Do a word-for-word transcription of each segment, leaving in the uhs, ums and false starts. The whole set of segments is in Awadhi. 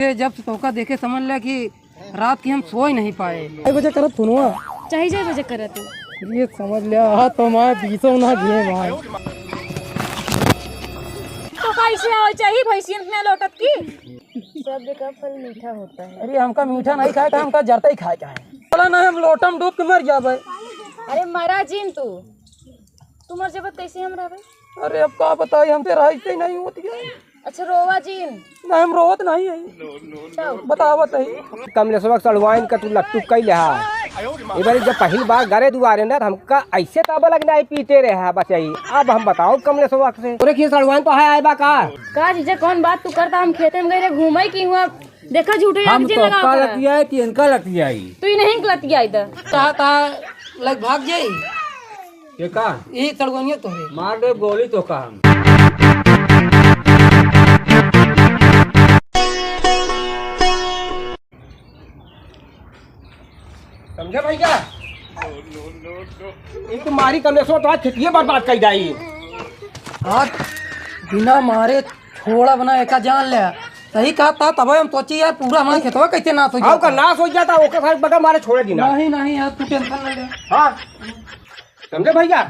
ये जब से तोका देखे समझ ले कि रात की हम सोई नहीं पाए। एक बजे करत फोनवा। चाहे जाए बजे करत। ये समझ ले, हाँ, तो हमारे बीसों ना दिए भाई। तो कैसे आओ चाही भैंसियन में लौटत की? सब जगह फल मीठा होता है। अरे हमका मीठा नहीं खाए का, हमका जरता ही खाए का है। बोला ना हम लोटम डूब के मर जाबे। अरे मरा जिन तू, तू मर जाबे कैसे हम रहबे? अरे अब का बताई, हमसे रहाई से नहीं होती है। अच्छा रोवा जिन। नहीं हम रोवत नहीं है। बतावत है। कमलेशवा के सड़वाइन का तू लट्टू कई लेहा। ए बारी जब पहिल बार गरे दुआरे ना, त हमका ऐसे ताबा लग नाही पीटे रहे हा बचई। अब हम बताओ कमलेशवा से। तोरे की सड़वाइन तो है आए बा का? का जीजा, कौन बात तू करता? हम खेते में गए रहे घूमे की हुआ, देखा झूठे हम आग जिन तो लगाओ का करा। लतियाई कि इनका लतियाई? तू ही नहीं लतियाई द। ता, ता लग भाग जाई। के का? ई सड़वनिया तोहरे। मार दे गोली तो का हम। समझे भैया? ई तो मारी कमलेशवा तो आज खेतिये बर्बाद कर जाई। आज बिना मारे छोड़ा बना एका जान ले। सही कहा था, तब हम सोची यार पूरा हमारा खेतवा कैसे नाश हो आओ का जाता। नाश हो जाता, ओकर साथ बगैर मारे छोड़े दी ना। नहीं, नहीं यार, तू टेंशन न ले। हाँ, समझे भैया,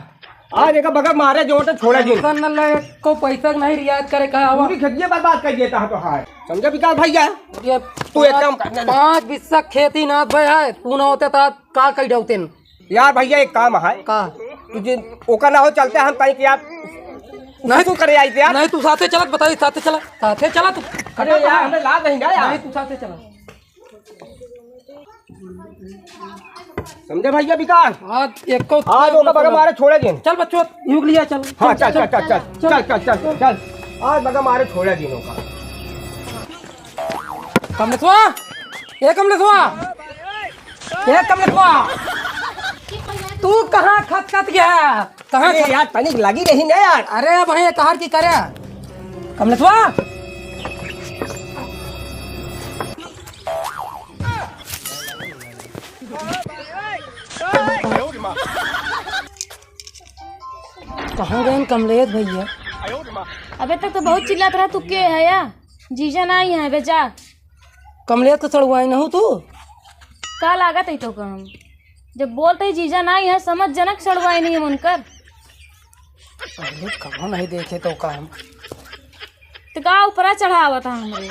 आज एक बगैर मारे जो तो छोड़े दी। टेंशन न ले, को पैसा नहीं रियायत करे कहा हवा। पूरी खेतिये बर्बाद कर देता है तो हाय। समझे विकास भैया? ये तू एक काम कर। पाँच बिस्सा खेती ना बे है, तू ना होते तो आज का कही डरते न। यार भैया, एक काम है। का? तुझे ओका ना हो, चलते हम कहीं कि यार नहीं। तू करे आई थे यार। नहीं, तू साथे चलत बताई, साथे चला, साथे चला तू। अरे यार, हमें लाज नहीं ना यार। नहीं, तू साथे चला। समझे भैया विकास? आज एक को आज ओका बगैर मारे छोड़े दिन। चल बच्चों, युग लिया चल। हाँ, चल, चल, चल, चल, चल, चल, चल, चल, चल। आज बगैर मारे छोड़े दिन ओका। कमलेशवा, ए कमलेशवा, ए कमलेशवा, तू कहाँ खतखत गया? कहाँ अरे खत- यार, तनिक लगी रही ना यार। अरे भाई, ये कहार की करे? कमलेशवा, कहाँ गए कमलेश भैया? अबे तक तो बहुत चिल्लात रहा, तू के है या? जीजा ना आई है, बे जा। कमलेश के सड़ुआइन हऊ तू? का लागत है तो का हम? जब बोलते ही जीजा ना आई है, समझ जनक सड़ुआइन ही है उनकर। अरे कहाँ नहीं देखे तो का हम? तो का ऊपरा चढ़ावत है हमरे?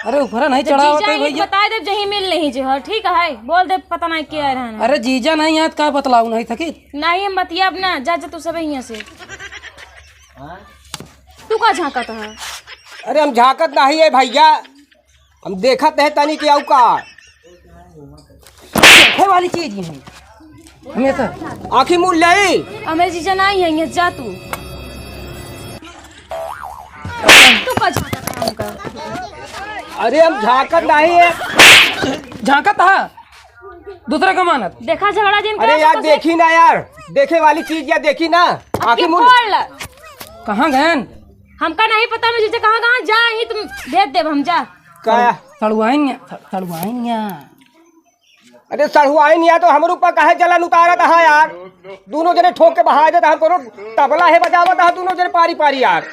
अरे ऊपरा नहीं तो चढ़ावत जीजा है ये भैया। बता दे जहीं मिल नहीं जो है, ठीक है? बोल दे पता नहीं क्या रहना। अरे जीजा नहीं है तो का बतलाऊ नहीं सकी? नहीं हम बतियाब ना, जा, जा तू सब यहाँ से। तू का झांकत है? अरे हम झांकत नहीं है भैया, हम देखत है तनी कि आऊ का। देखे वाली चीज ही है हमेशा। आँखी मूड़ ले। हमें जीजा नहीं है, ये जा तू। तू का झांकत है हमका? अरे हम झांकत नहीं है। झांकत है? दूसरे का मानत। देखा झगड़ा जिन अरे करा यार, तो देखी ना यार, देखे वाली चीज या देखी ना, अब आँखी के मूड़। फोड़ ला। कहाँ गयन? हमका नहीं पता, मैं जीजा कहाँ, कहाँ जा ही तुम भेज देब हम, जा। का? सड़ुआइन या, स-, सड़ुआइन या। अरे सड़ुआइन या तो हमरे ऊपर काहे जलन उतारत है यार? दोनों जने ठोक के बहा देता, हमको तबला है बजावत है दोनों जने पारी पारी यार।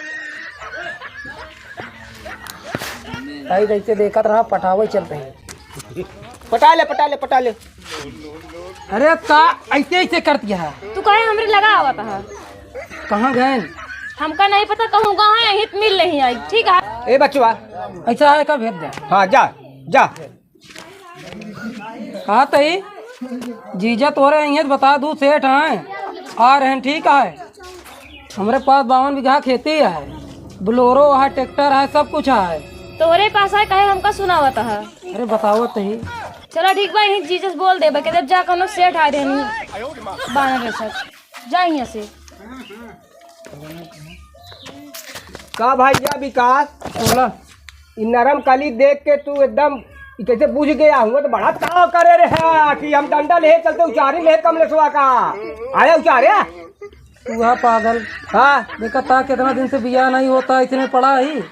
भाई जैसे देखत रहा, पटावे चलते हैं। पटा ले, पटा ले, पटा ले। अरे का ऐसे ऐसे करती है? तू काहे हमरे लगा आवत है? कहाँ गए? हमका नहीं पता, कहूँ कहाँ है, हित मिल नहीं आई, ठीक है? ए बचवा, ऐसा है का भेज दे। हाँ जा, जा। हाँ तई, जीजा तोरे अइहें त बता दू, सेठ हैं, आ रहे हैं, ठीक है? हमरे पास बावन बीघा खेती है, बोलेरो है, ट्रैक्टर है, सब कुछ है। तोरे पास है, काहे हमका सुनावत है? अरे बतावत ही। चला ठीक बा, यहीं जीजा से बोल देबे, के जब जा कौनो सेठ आ रहे हैं, बानर के साथ। जा यहाँ से। का भाई या विकास? बोला। ई नरम कली देख के तू एकदम ई कैसे बुझ गया हुआ तो बड़ा ताव करे रहे कि हम डंडा ले चलते उचारी ले कमलेशवा का। आया उचारे? तू हा पागल। हाँ। देखा था कितना दिन से बियाह नहीं होता, इतने पड़ा ही।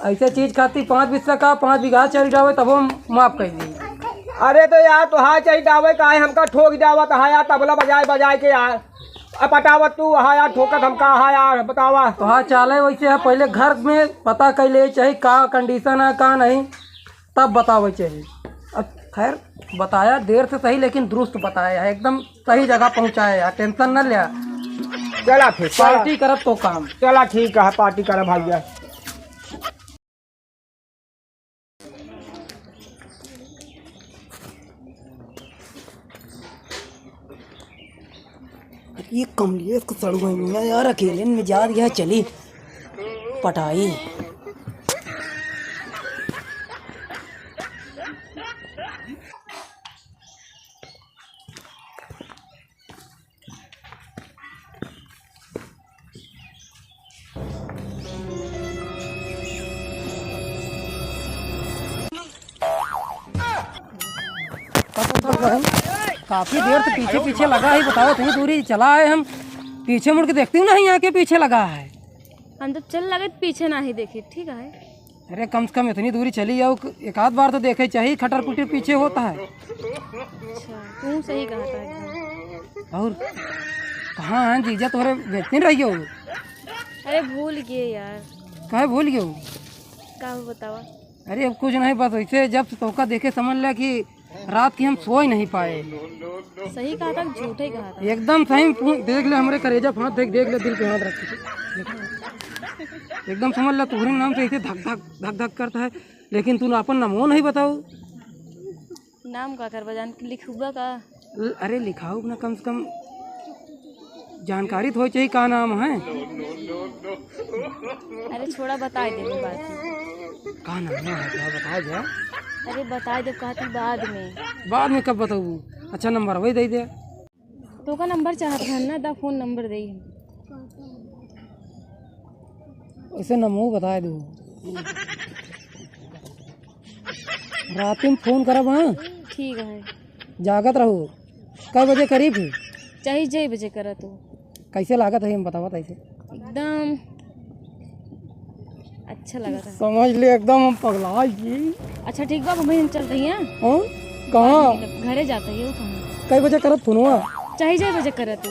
ऐसे चीज खाती पाँच बिस्सा का पाँच बीघा चल जावे तब हम माफ कर दी। अरे तो यार तो हाँ चल जावे काहे हमका ठोक जावा तो हाँ यार तबला बजाए बजाए के यार। अब बतावा तू, हाँ यार, ठोकत हमका, हाँ यार, बतावा। तो हाँ, चाले वैसे है, पहले घर में पता कर ले चाही का condition है, का नहीं, तब बतावे चाही। अब खैर, बताया देर से सही, लेकिन दुरुस्त बताया है, एकदम सही जगह पहुँचाया है, tension न लिया। चला फिर, चला। Party करब तो काम। चला ठीक है, party करब भैया। ये कमलियस को सड़ुआ मिया यार, अकेले में जा गया, चली पटाई। काफी देर से पीछे पीछे लगा है, बताओ, इतनी दूरी चला है, हम पीछे मुड़ के देखती हूँ नहीं, यहाँ के पीछे लगा है। हम जब चल लगे तो पीछे ना ही देखी, ठीक है। अरे, कम से कम इतनी दूरी चली जाओ, एक आध बार तो देखे चाहिए, खटर पुटर पीछे होता है। अच्छा, तू सही कहा था एकदम। और कहाँ हैं जीजा तोहरे, भेजते नहीं रहियो? अरे, भूल गए यार। काहे भूल गयो? का बतावा? अरे, अब कुछ नहीं, बस ऐसे जब से तोहका देखे, समझ ले कि रात की हम सोए नहीं पाए। सही कहा था, झूठे कहा था। एकदम सही, तू देख ले हमरे करेजा पे हाथ, देख, देख ले दिल पे हाथ रख के। एकदम समझ ले तोहरे नाम से ऐसे धक धक, धक धक करता है, लेकिन तू अपन नमो नहीं बताओ। नाम का करबा जान, लिखुबा का? ल-, अरे लिखाऊ ना, कम से कम जानकारी तो होई चाहिए का नाम है। अरे छोड़ा, बताए देबे बाद में। का नाम है, का बताए दे। अरे बताए देब कहती बाद में। बाद में कब बताऊ? अच्छा नंबर वही दे दे। तोका नंबर चाहत रहन ना, दा फोन नंबर दे। वैसे नमो बताए दो। रात में फोन करब, हाँ? ठीक है। जागत रहो। कै बजे करीब है? चाहे जय बजे करा तू। कैसे लागत है, हम बतावा तैसे। एकदम अच्छा लगा था। समझ ले, एकदम हम पगला गई। अच्छा ठीक बा, हम चलते हैं। हाँ? कहाँ? घरे जाते हैं, वो कहाँ? कै बजे करत फोनवा? चाहे जय बजे करा तू।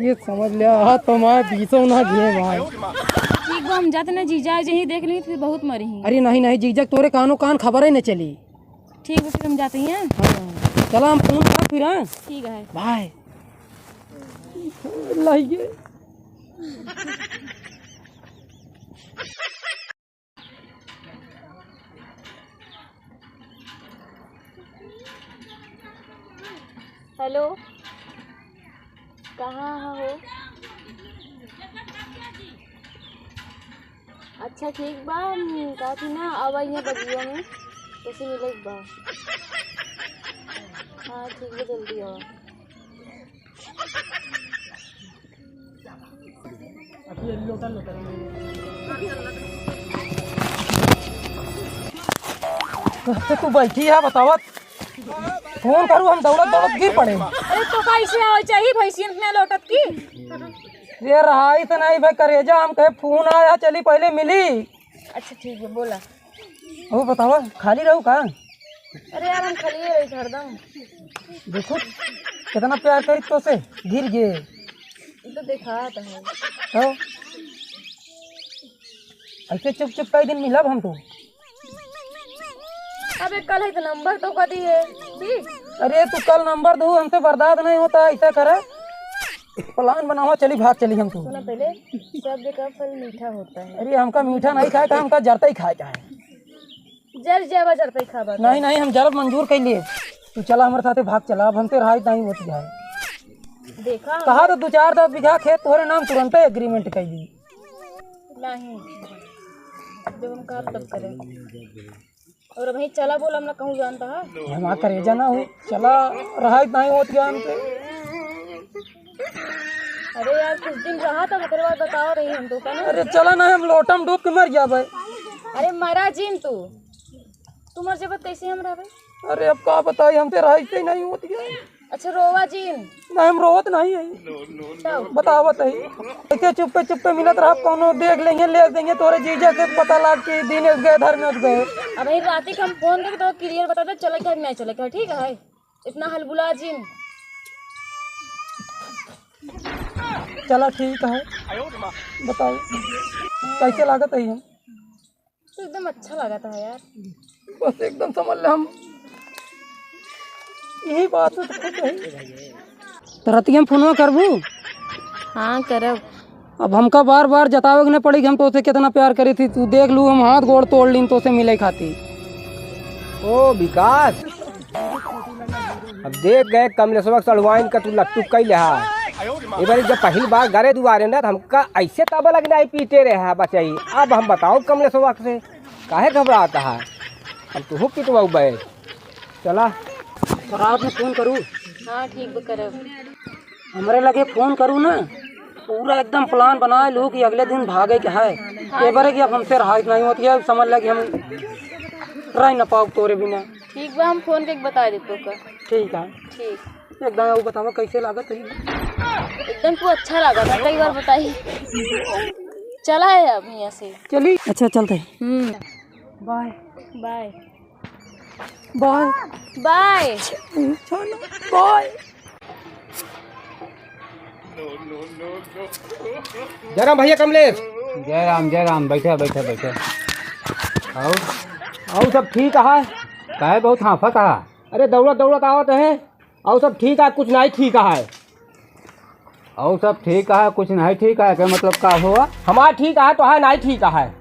ये समझ ले, हाँ, तो मैं बीसों ना दिए भाई। ठीक बा, हम जाते ना, जीजा आज यहीं देख ली, फिर बहुत मरी ही। अरे नहीं, नहीं, जीजा तोरे कानो कान खबर ही न चली। ठीक बा, फिर हम जाते हैं। हाँ, चला, हम फोन कर फिर, हाँ? ठीक है। बाय। लाइए। हेलो, कहाँ हो? अच्छा ठीक बा, हम कहती ना, अब यहाँ बगिया में तोसे मिले के बा। हाँ ठीक बा, जल्दी आवा। तो तू बैठी है बतावत, फोन करू हम दौड़त दौड़त गिर पड़े। अरे तो कैसे आवे चाहिए भैंसियन में लोटत की? ये रहाई से नहीं भाई करेजा, हम कहे फोन आया, चली पहले मिली। अच्छा ठीक है, बोला। वो बतावा, खाली रहू का? अरे यार, हम खाली रही हरदम। देखो, कितना प्यार करी तो से, गिर गए। ये तो देखा तो है। तो ऐसे चुप चुप कई दिन मिलब हम तो। अबे कल है तो नंबर तो कर दिए, ठीक? अरे तू कल नंबर दो, हमसे बर्दाश्त नहीं होता, ऐसा करे। प्लान बनावा, चली भाग चली हम तो। सुना पहले, सब जगह फल मीठा होता है। अरे हमका मीठा नहीं खाए का, हमका जरता ही खाए का है। जर जावा, जरता ही खाबा। नहीं, नहीं, हम जरब मंजूर कर लिए। तू चला हमारे साथे, भाग चला, अब हमसे रहाई नहीं होती है। देखा कहा तो दो चार दस बीघा खेत तोहरे नाम तुरंते agreement कर दी। नहीं, जब हम कहा तब करे। और अभी चला बोल, हम ना कहूँ जानता है। हमारा करेजा ना हो, चला रहाई नहीं होती है हमसे। अरे यार, कुछ दिन रहा था, ओकरे बाद बताओ रही हम तो, का ना? अरे चला ना, हम लोटा में डूब के मर जाबे। अरे मरा जिन तू, तू मर जाबे, कैसे हम रहबे? अरे अब का बताई, हमसे रहाई से नहीं होती है। अच्छा रोवा जिन। नहीं, हम रोवत नहीं है। बताओ। बतावत है। ऐसे चुप्पे चुप्पे मिलत रहा, कौनो देख लेंगे, ले देंगे, तोरे जीजा से पता लाग के दिनेश गए, धर्मेश गए। अब यही राती के हम फोन करके तो clear बता दे, चले क्या, नहीं चले क्या, ठीक है? इतना हलबुला जिन। चला ठीक है, बताओ कैसे लागत है हम? तो एकदम अच्छा लागत है यार। बस एकदम समझ ले हम यही बात है, तो खुश है। तो रतिया में फोनवा करबू? हाँ, करब। अब हमका बार बार जतावे के न पड़ी कि हम तोसे कितना प्यार करी थी। तू देख लू, हम हाथ गोड़ तोड़ लीन तोसे मिले खाती। ओ विकास, अब देख गए कमलेशवा के सड़ुआइन का तू लट्टू कई लेहा। एक बार जब पहली बार गरे दुआरे ना, तो हमका ऐसे तबला के नहीं पीटे रहे है बचई। अब हम बताओ कमलेशवा से, काहे घबराता है? हम तुहू पिटवाऊ बे। चला। तो रात में फोन करू? हाँ, ठीक बा, करब। हमरे लगे फोन करू ना, पूरा एकदम प्लान बनाए लू कि अगले दिन भागे के है। हाँ। ए बरे कि अब हमसे रहाई नहीं होती है, समझ ले कि हम रह न पाओ तोरे बिना। ठीक बा, हम फोन करके बता देब तोका। ठीक है। ठीक। एकदम वो बतावा कैसे लागत है? एकदम तू अच्छा लागत है, कई बार बताई। चला है अब यहाँ से। चली। अच्छा, चलते हैं। हम्म। Bye. Bye. Bye. Bye. Bye. जय राम भैया कमलेश। जय राम, जय राम, बैठे, बैठे, बैठे। और? और सब ठीक है? काहे बहुत हाँफत है? अरे दौड़त दौड़त आवत है। और सब ठीक है, कुछ नहीं ठीक है। और सब ठीक है, कुछ नहीं ठीक है, के मतलब का हुआ? हमार ठीक है, तोहार नहीं ठीक है।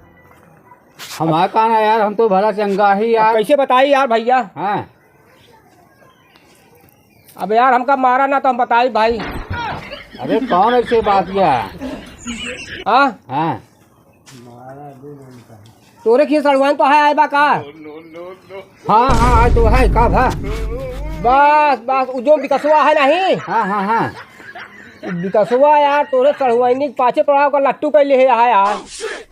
हमार का ना यार, हम तो भला चंगा ही अब यार। कैसे बताई यार भैया? हाँ। अब यार हमका मारा ना तो हम बताई भाई। अरे कौन ऐसे बात किया? हाँ? हाँ। तोरे की सड़ुआइन तो है, आए बा का? हाँ, हाँ, आए तो है, का भा? बस, बस, उ जो बिकसवा है नहीं? हाँ, हाँ, हाँ। बिकसवा यार, तोरे सड़ुआइनी के पाछे पड़ा ओकर लट्टू कैले है, है यार।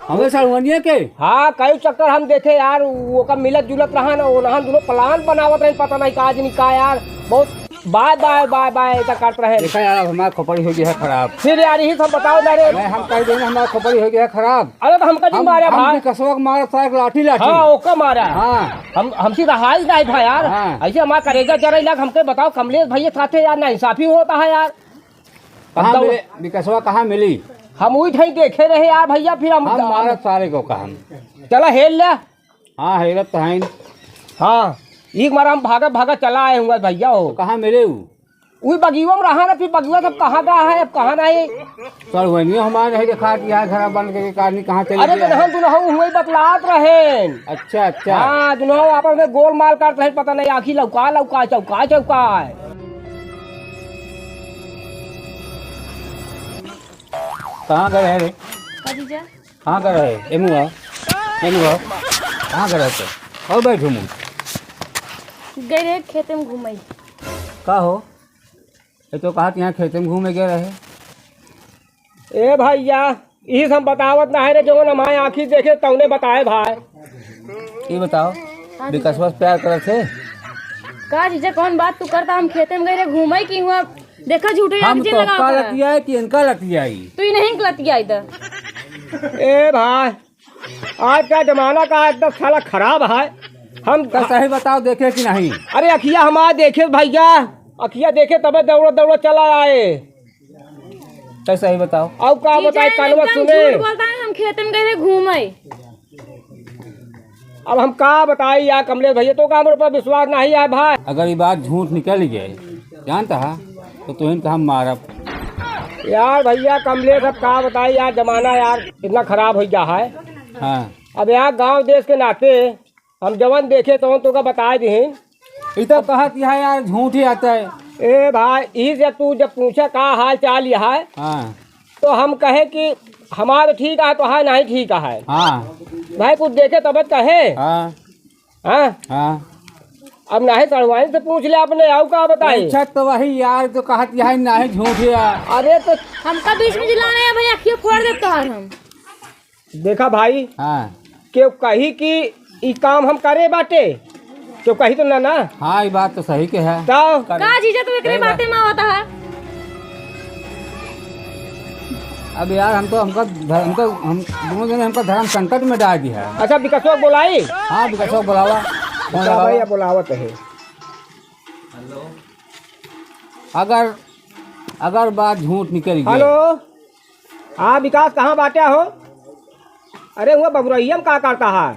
हमें सड़ुआइनिया के? हाँ, कई चक्कर हम देखे यार, ओकर मिलत जुलत रहा ना, ओनहन दुनो प्लान बनावत रहे, पता नहीं का जनी का यार, बहुत बाय, बाय, बाय, बाय, ऐसा करत रहे। देखा यार, अब हमार खोपड़ी हो गया है खराब। फिर यार, यही सब बताओ ना रे। नहीं, हम कह देंगे, हमार खोपड़ी हो गया है खराब। अरे, तो हमका जिन हम, मारे हम भाई। बिकसवा के मारा, सारे लाठी, लाठी। हाँ, ओका मारा। हाँ। हम, हमसे रहाई नहीं भाई यार। हाँ। ऐसे हमारा करेजा जरा इलाज, हमके बताओ, कमलेश भैया साथे यार, नाइंसाफी होता है यार। कहाँ बताओ। मिले? बिकसवा कहाँ मिली? हम वही ठाई देखे रहे यार भैया, फिर हम, हम हम मारत सारे को कहा। चला हेल ले। हाँ, हेरत तो हैं। हाँ, एक बार हम भागत भागत चला आए हुआ भैया हो। तो कहाँ मिले उ? वही बगिया में रहा ना, फिर बगिया सब कहाँ गया है, अब कहाँ नहीं। सड़ुआइनियो हमारे नहीं देखा कि यहाँ घर बन के आदमी कहाँ चले अरे गया तो है। हम दुनहु हुए बतलात रहे। अच्छा, अच्छा। हाँ, दुनहु आपस में गोलमाल करत रहे, पता नहीं आखिर लौका, लौका, चौका, चौका है। कहाँ गए हैं रे? का जीजा? कहाँ गए रहे? एमू आओ, एमू आओ। कहाँ गए रहे थे? और बैठो मुँह। गए रहे खेते में घूमे। का हो? ये तो कहा कि यहाँ खेते में घूमे गए रहे। ए भैया, ई सब बतावत ना है रे, जवन हमारे आँखी देखे तौने बताए भाई। ये बताओ, हाँ जीजा। विकासवा से प्यार करत है? का जीजा, कौन बात तू करता? हम खेते में गए रहे घूमे कि हुआ, देखा झूठे हम आँखी तो लगा का रहा। लतिया है कि इनका लतिया है? तू ही नहीं लतिया है तो। ए भाई, आज का जमाना का एकदम साला खराब है। हम तो सही बताओ, देखे कि नहीं? अरे अखिया हमार देखे भैया, अखिया देखे तबे दौड़त दौड़त चला आए। तो सही बताओ। अब का जीजा बताए, कानवा एकदम सुने। झूठ बोलता है, हम खेतन गए रहे घूमे। अब हम का बताई यार कमलेश भैया, तो का हमरे ऊपर विश्वास नहीं है भाई। अगर ये बात झूठ निकल गए, जानता है, तो तुहिन का हम मारब। यार भैया कमलेश, अब का बताई यार, जमाना यार इतना खराब हो गया है। हाँ। अब यार गांव देश के नाते हम जवन देखे तवन तोका बताए दिहिन। ई तो कहत यह यार झूठ ही आता है। ए भाई, ई से तू जब पूछा का हाल चाल यह है, हाँ। तो हम कहे कि हमार ठीक है, तोहार नहीं ठीक है। हाँ। भाई कुछ देखे तब कहे। हाँ। हाँ? हाँ। अब नाहीं सड़वाइन से पूछ ले अपने, आऊ का बताई? अच्छा, तो वही यार, तो कहत यह नाहीं झूठ है। अरे तो हमका बीच में जिलाना है भैया, क्यों फोड़ देब तोहार हम? देखा भाई, हाँ। केहू कही कि ई काम हम करे बाटे, केहू कही तो ना, ना। हाँ, ई बात तो सही के है। तो? का जीजा तू एकरे सही बात। बाते में आवता है? अब यार, हम तो, हमका धर्म, हमका, हम दोनों जने हमका धर्म संकट में डाल दिया है। अच्छा, विकसवा बोलाई? हाँ, विकसवा बोलावा। फोन का लगावा। भैया बोलावत है? अगर अगर बात झूठ निकल गई। हेलो, हाँ विकास, कहाँ बाटे हो? अरे हुआ बबुरहिया में का करता है?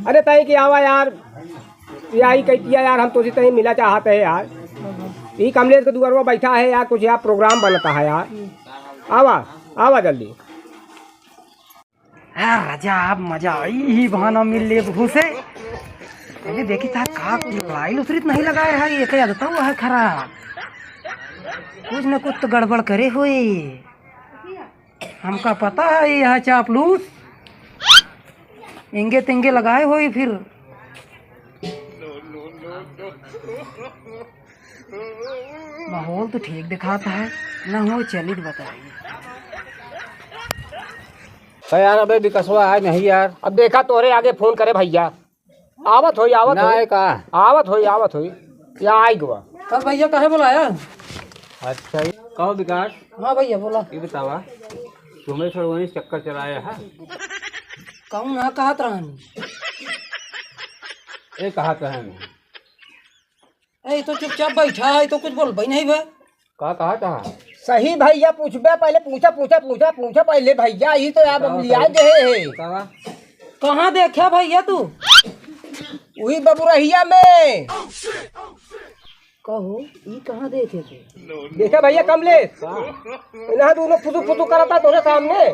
अरे तय कि आवा यार, या ही कहतिया यार, हम तोसे तहीं मिला चाहत है यार। ई कमलेश के दुआरवा बैठा है यार, कुछ यार प्रोग्राम बनता है यार। आवा, आवा जल्दी। आ, राजा, अब मजा आई ही बहाना मिल ले बहू से। पहले देखी था का कुछ लड़ाई लुसरी तो नहीं लगाए है, ये कह देता हुआ है खराब। कुछ न कुछ तो गड़बड़ करे हुए। हमका पता है यह चापलूस इंगे तिंगे लगाए हुए फिर। माहौल तो ठीक दिखाता है, ना हो चलित बताइए। तो यार, अबे विकसवा आए नहीं यार। अब देखा तोरे आगे फोन करे भैया। आवत होई, आवत ना होई। आए का? आवत होई, आवत होई। या आई गवा। कल भैया काहे बुलाया? अच्छा, ये कहो विकास। हाँ भैया बोला। ये बतावा, तुम्हें सर वहीं चक्कर चलाया है? कहूँ ना कहत रहनी। ये कहत रहनी। ए, तो चुपचाप बैठा है, तो कुछ बोलबे नहीं बे। का कहा था? सही भैया, पूछबे पहले, पूछा, पूछा, पूछा, पूछा पहले भैया, ई तो आप बताओ, लिया बताओ। गए है। बतावा। कहाँ देखे भैया तू? वही बबुरहिया में। कहो, ई कहाँ देखे थे? देखे भैया कमलेश, का? इन्हें दोनों फुदू फुदू करता तोरे सामने।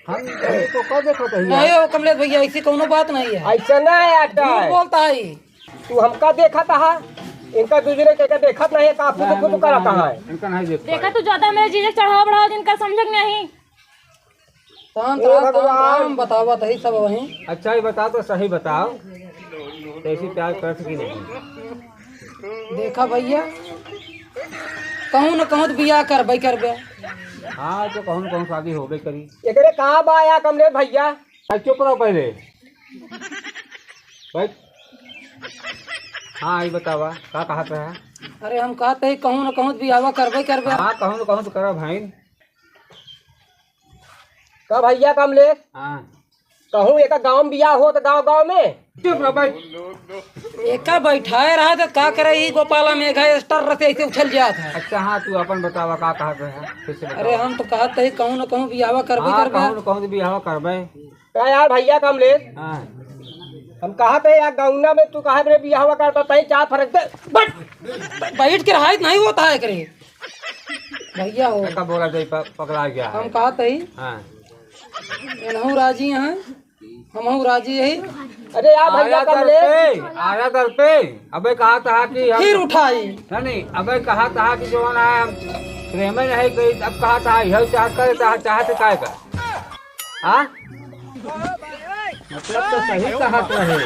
हम तो का देखो भैया? नहीं हो कमलेश भैया, ऐसी कोनो बात नहीं है। ऐसा ना है आटा झूठ है। बोलता है। तू हमका देखत हा, इनका दूसरे के, के देखत नहीं है, का फुदू फुदू करत हा। इनका नहीं देख देखा पाए। तू ज्यादा मेरे जीजा चढ़ावा बढ़ावा दिन का समझक नहीं। शांत ए रहा, शांत भगवान। रहा, हम बतावत है सब वहीं। अच्छा ही बताओ तो सही बताओ, कैसी प्यार करत की नहीं? देखा भैया, कहूँ न कहूँ तो बियाह करबे करबे। हाँ, तो कहूँ न कहूँ शादी होबे करी। एकरे का बा या कमलेश भैया? भाई चुप रहो पहले। भाई, हाँ, ये बतावा, का कहत रहा? अरे हम कहत है कहूँ न कहूँ बियाहवा करबे करबे। हाँ, कहूँ न कहूँ तो करा भाई। का भैया कमलेश? हाँ। कहूँ एका गाँव में बियाह हो तो गाँव गाँव में? चुप रहो भाई। एका बैठाए रहा तो का करे, ई गोपाला मेघा स्टार रसे ऐसे उछल जात है। अच्छा हाँ, तू अपन बतावा का कहत रहा, फिर से बतावा। अरे हम तो कहत है कहूँ न कहूँ बियाहवा करबे हाँ, करबे। कहूँ न कहूँ तो बियाहवा करबे। का यार भैया कमलेश? हाँ। हम कहत है यार गौना में तू कहा मेरे बियाहवा करता तई चार फरक दे। बैठ, बैठ के रहाई नहीं होता है करे। भैया हो। का बोला जाई प-, पकड़ा गया है। हम कहत है। हाँ। एनहू राजी हैं, हमहू राजी यही। अरे यार भैया आया दर कमलेश। पे, आया दर पे। अबे कहत हा कि हम फिर उठाई। नहीं, नहीं, अबे कहत हा कि जौन है हम प्रेम नहीं करी, अब कहत हा यह चाहत करे, चाह-, चाहत काय का? हाँ? मतलब तो सही कहत रहे।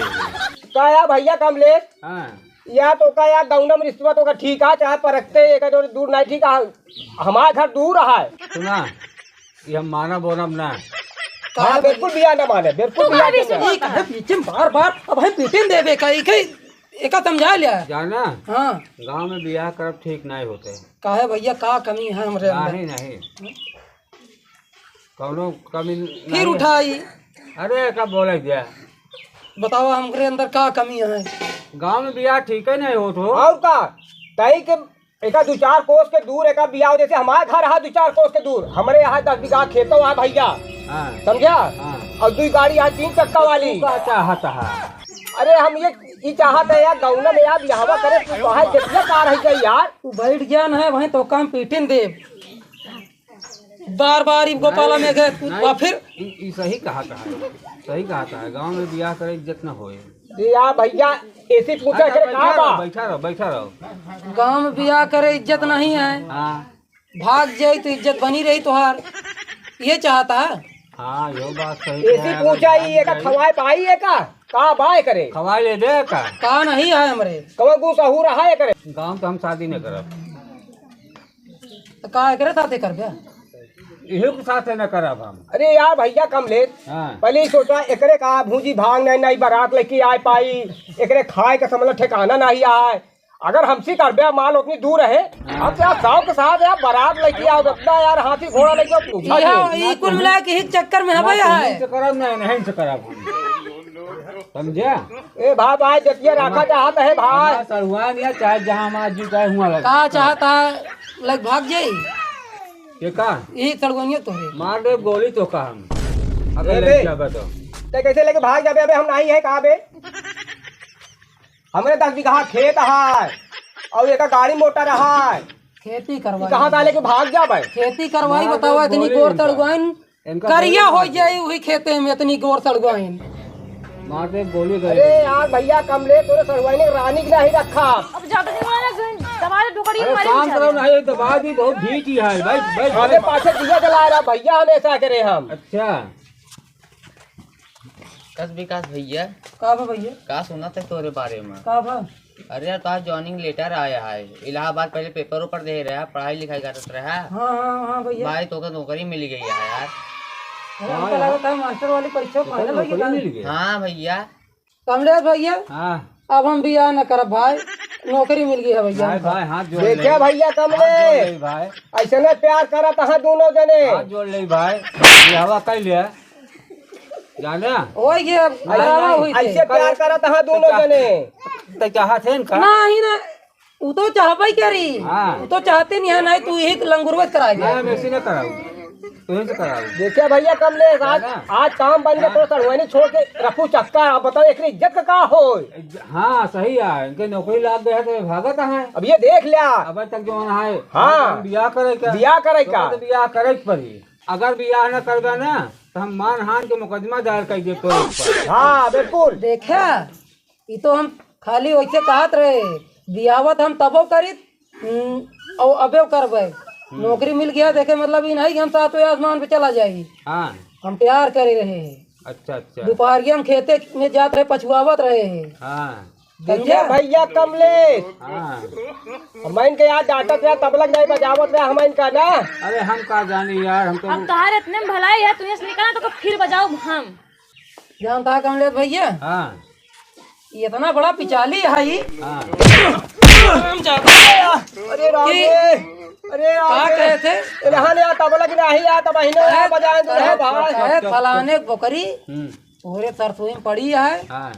का यार भैया कमलेश? हाँ। या तो का यार गौना में रिश्ता तो का ठीक है, चाहे परखते एक जो दूर नहीं ठीक है, हमारा घर दूर है। सुना, ये हम मानब ओनब ना। हाँ, बिल्कुल बियाह ना माने, बिल्कुल तू बियाह काहे ना माने। बीच में ये काहे बीच में बार बार अब हम पीटे न देबे का, इके, एका समझा लिया। जाना, हाँ। गाँव में बियाह करब ठीक नहीं होते। काहे भैया, का कमी है हमरे अंदर? नहीं, नहीं। कौनो कमी फिर नहीं है। उठाई। अरे, का बोले दिया? बतावा, हमरे अंदर का कमी है? गाँव में बियाह ठीक है नहीं होत हो। और का? तई के एका दो चार कोस के दूर एका बियाह, जैसे हमारे घर है दो चार कोस के दूर, हमरे यहाँ दस बीघा खेतो है भैया, हाँ। समझा? हाँ। और दो गाड़ी है तीन चक्का वाली। तू का चाहत है? अरे हम ये, ये चाहत है यार, गौना में यार बियाहवा करे, तू कहा जितना कार है क्या यार? तू बैठ गया न है वहीं तो काम पीटिन दे। बार बार ई गोपाला में गए, तू नहीं, फिर ई, ई सही कहत है, सही कहत है, गाँव में बियाह करे इज्जत न होए। ए यार भैया, ऐसी पूछा अच्छा, करे बैठा का रहो, बा? बैठा रहो, बैठा रहो। गाँव में बियाह करे इज्जत नहीं है। हाँ। भाग जाई तो इज्जत बनी रही तोहार, ये चाहता है। हाँ, यो बात सही ऐसी कहा, पूछा भाग ही एका जाई। खवाए पाई है का? का बाय करे? खवाए ले दे का? का नहीं है हमरे। कवन गुस अहू रहा है करे? गाँव तो हम शादी न करब। तो का एकरे साथे करबे? इहू के साथे न करब हम। अरे यार भैया कमलेश, हाँ। पहले ही सोचा एकरे का भूजी भांग नहीं, नहीं बारात लेके आए पाई, एकरे खाए का समझ ठिकाना नहीं आए। अगर हमसे करबे मान उतनी दूर है, हाँ। हम तो यार शौक के साथ यार बारात लेके आओ, अपना यार हाथी घोड़ा लेके आओ, पूछा यह, नहीं। ई कुल मिला के ही चक्कर में हबे ना, है। तुम से करब ना, नहीं से करब हम। समझे? ए भाई, भाई, जतिया रखा हमार-, चाहत है भाई। हमार सरुआन या चाहे जहाँ हमार जी चाहे हुआँ लगे। का चाहता है, लग भाग जाई? के का? ई सड़ुआइनिया तोहरे। मार दे गोली तोका हम। अगर अबे, लेके आबे तो। ते कैसे लेके भाग जाबे? अबे हम नाहीं है का बे? हमरे दस बीघा खेत है अउर एका गाड़ी मोटर है। खेती करवाई। कहाँ का लेके भाग जाबे? खेती करवाई, मार दे बतावा, इतनी गोली गोर इनका। सड़ुआइन इनका करिया गोली हो मार दे। जाई उही खेते में, इतनी गोर सड़ुआइन। मार दे गोली गई। अरे यार भैया, कमले, तोरे सड़ुआइन रानी की नाहीं रखा। अब ज्यादा नहीं मारा, जो दबा दे, डोकरी अरे मारे काम बेचारे। करो ना, ये दबा दी, बहुत भीत ही है, भाई, भाई, हमें भाई। पाछे दिया जला रहा भैया, हमेशा करे हम। अच्छा। कस विकास भैया। का बा भैया? का सुना थे तोरे बारे में? का बा? अरे यार, तोहार joining letter आया है। इलाहाबाद पहले paper ऊपर दे रहा, पढ़ाई लिखाई करत रहा। हाँ, हाँ, हाँ भैया। भाई, तोके नौकरी मिल गई है यार। अरे, हमका हाँ यार। लागत है मास्टर वाली परीक्षा final हो गई नौकरी का? मिल गई। हाँ भैया। कमलेश भैया, हाँ। अब हम बियाह न करब भाई, नौकरी मिल गई है भैया भाई, हमका। भाई, हाथ जोड़ ले। देखिया भैया कमलेश, हाथ जोड़ ले भाई। ऐसे न प्यार करत हाँ दोनों जने। हाथ जोड़ ले भाई, बियाहवा कर ले। जाने? ओए ये अब ऐसे, घरावा हुई थे। ऐसे प्यार करत हाँ दोनों जने। तो चाहत है इनका? नहीं ना, उ तो चाहबे करी। हाँ। उ तो चाहते नहीं है, नहीं तू यही लंगुरवत कराए दे। नहीं, हम ऐसे ना कराऊ। तू ही से कराऊ। देखिया भैया कमलेश, आज, है ना? आज काम बन गया, हाँ। तो सड़ुआइनी छोड़ के रफू चक्का, आप बताओ, एकरी इज्जत का, का हो? हाँ, सही है, इनके नौकरी लाग गया तो ये भागत है। अब ये देख लिया। अब तक जो है, हाँ। बियाह करे का? बियाह करे तो का? तो बियाह करे के पड़ी। अगर बियाह न करबे ना, तो हम मानहान के मुकदमा दायर कर देब तोरे ऊपर। हाँ, बिल्कुल। देखा, ई तो हम खाली वैसे कहत रहे, बियावत हम तबो करित, हम्म, और अबे करबे। हम्म। नौकरी मिल गया, देखे मतलब ई नहीं कि हम सातवें आसमान पे चला जाई। हाँ। हम प्यार करे रहे हैं। अच्छा, अच्छा। दोपहरिया हम खेते में जात रहे, पछुआवत रहे हैं। हाँ। समझा? देखिया भैया कमलेश। हाँ। हम इनके यार डांटत रहे, तबलक नहीं बजावत रहे हम इनका ना। अरे हम का जानी यार, हम तो अब तोहार इतने में भलाई है, तू यहाँ से निकला तो फिर बजाओ हम। जानता है कमलेश भैया? हाँ। ये इतना बड़ा पिचाली है ये। हाँ। हम जाते हैं यार। अरे राम कि रे। अरे राम का रे। कहे थे? अरे हाँ यार, तबलक नहीं यार, तब अहिने यार अरे, बजाए तो अरे, रहे भाई। अरे फलाने बोकरी, हम्म। तोहरे सरसोई में पड़ी है। हाँ।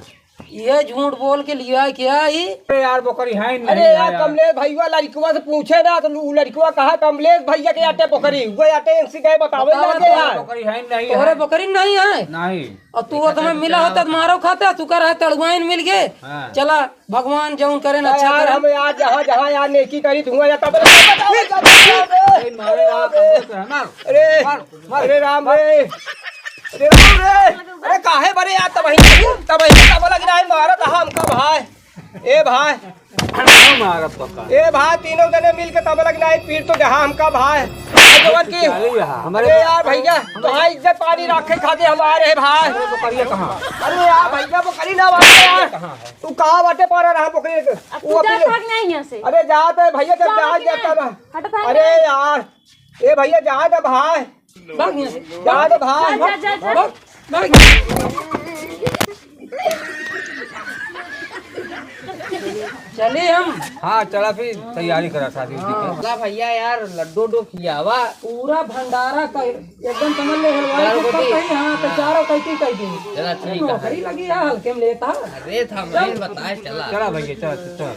ये झूठ बोल के लिया क्या ही? अरे यार, बोकरी है नहीं अरे यार, यार। कमलेश भैया लड़कवा से पूछे ना, तो उ लड़कवा कहा, "कमलेश भैया के आटे बोकरी, वो आटे इनसे गए बतावे बतावा लागे तो। यार।" बोकरी है नहीं तोहरे है। बोकरी नहीं है? नहीं। और तू वो तुम्हें मिला होता तो मारो खाता, तू कह रहा है तड़ुआइन मिल गए। हाँ। चला, भगवान जौन करे ना अरे अच्छा यार, करे। हम यार जहाँ, जहाँ यार नेकी करी, धुआं या तब अरे, मारे रहा, तब से हमार। अरे, मार, मार। अरे राम रे, अरे राम रे, अरे काहे बरे यार, तबही, तबही तबलक नाहीं मारत हमका भाई। ए भाई, हम मारब तो का? ए भाई, तीनों जने मिल के तबलक नाहीं पीट तो जहाँ हमका भाई। जवन की, चालू है, हमारे अरे यार भैया, तो भाई इज्जत पानी रखे खातिर हमारे है भाई। अरे बोकरिया कहाँ? अरे यार भैया, बोकरी ना मारे यार। कहाँ है? तू कहाँ बाटे पा रहा बोकरी? अब तू वो जा अपने भाग नहीं यहाँ से। अरे जात है भैया, जब जा जा भाग जाता ना। हट भाग अरे नहीं। यार, ए भैया, जा ना भाई। भाग यहाँ से। जा ना भाई। जा, जा, जा, जा। भाग, भाग। चलिए हम। हाँ, चला फिर तैयारी करा शादी उदी के। हाँ। चला भैया यार, लड्डू उड्डू खियावा। पूरा भंडारा का एकदम समझ ले, हलवाई चारों के सब को दे। कहीं, हाँ, तो हाँ। चारों कैसे कह दे। चला ठीक है। नौकरी लगी है, हल्के में लेता। अरे था, मैं बताए चला। चला भैया, चला, चला।